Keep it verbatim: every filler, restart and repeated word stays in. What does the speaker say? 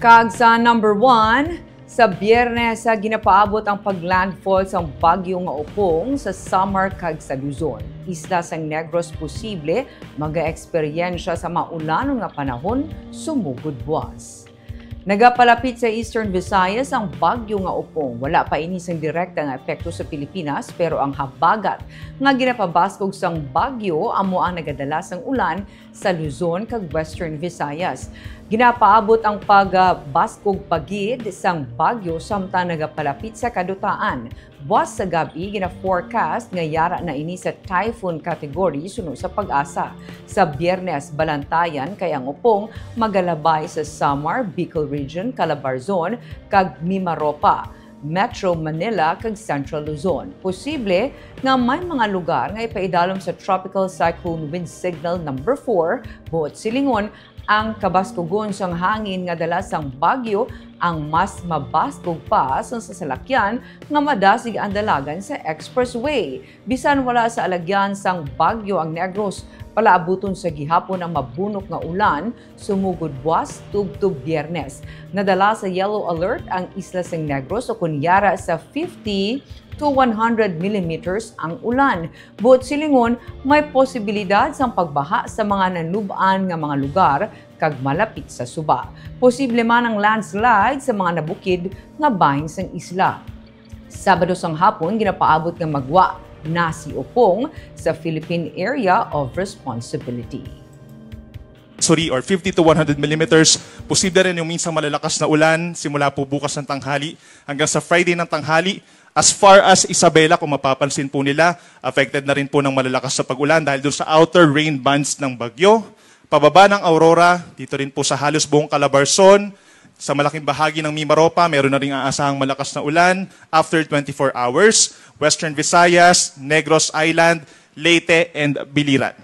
Kag sa number one, sa Biyernes, ah, ginapaabot ang paglandfall sang bagyo nga Opong sa Samar kag sa Luzon. Isla sang Negros posible magaeksperyensya sa maulan nga panahon sumugod buwas. Nagapalapit sa Eastern Visayas ang bagyo nga Opong. Wala pa ini sang direkta nga epekto sa Pilipinas, pero ang habagat nga ginapabaskog sang bagyo amo ang nagadala sang ulan sa Luzon kag Western Visayas. Ginapaabot ang pagbaskog pa gid sang bagyo samtang nagapalapit sa kadutaan. Buwas sa gab-i, gina-forecast nga yara na ini sa typhoon category suno sa PAGASA. Sa Biyernes, balantayan kay ang Opong magalabay sa Samar, Bicol Region, Calabarzon, kag Mimaropa, Metro Manila, kag Central Luzon. Posible nga may mga lugar nga ipaidalom sa Tropical Cyclone Wind Signal number four, buot silingon, ang kabaskugon sang hangin nga dala sang bagyo ang mas mabaskog pa sang sa salakyan nga madasig ang dalagan sa expressway. Bisan wala sa alagyan sang bagyo ang Negros, palaabuton sa gihapon ang mabunok nga ulan sumugod buwas tubtob Biyernes. Nadala sa yellow alert ang isla sang Negros, ukon yara sa fifty to one hundred millimeters ang ulan. Buot silingon, may posibilidad sang pagbaha sa mga nanub-an nga mga lugar kag malapit sa suba. Posible man ang landslide sa mga nabukid nga bahin sang isla. Sabado sang hapon, ginapaabot nga magwa na si Opong sa Philippine Area of Responsibility. Suri or fifty to one hundred millimeters. Posible rin yung minsang malalakas na ulan simula po bukas ng tanghali hanggang sa Friday ng tanghali. As far as Isabela, kung mapapansin po nila, affected na rin po ng malalakas na pag-ulan dahil doon sa outer rain bands ng bagyo. Pababa ng Aurora, dito rin po sa halos buong Calabarzon, sa malaking bahagi ng Mimaropa, meron na rin aasahang malakas na ulan after twenty-four hours. Western Visayas, Negros Island, Leyte, and Biliran.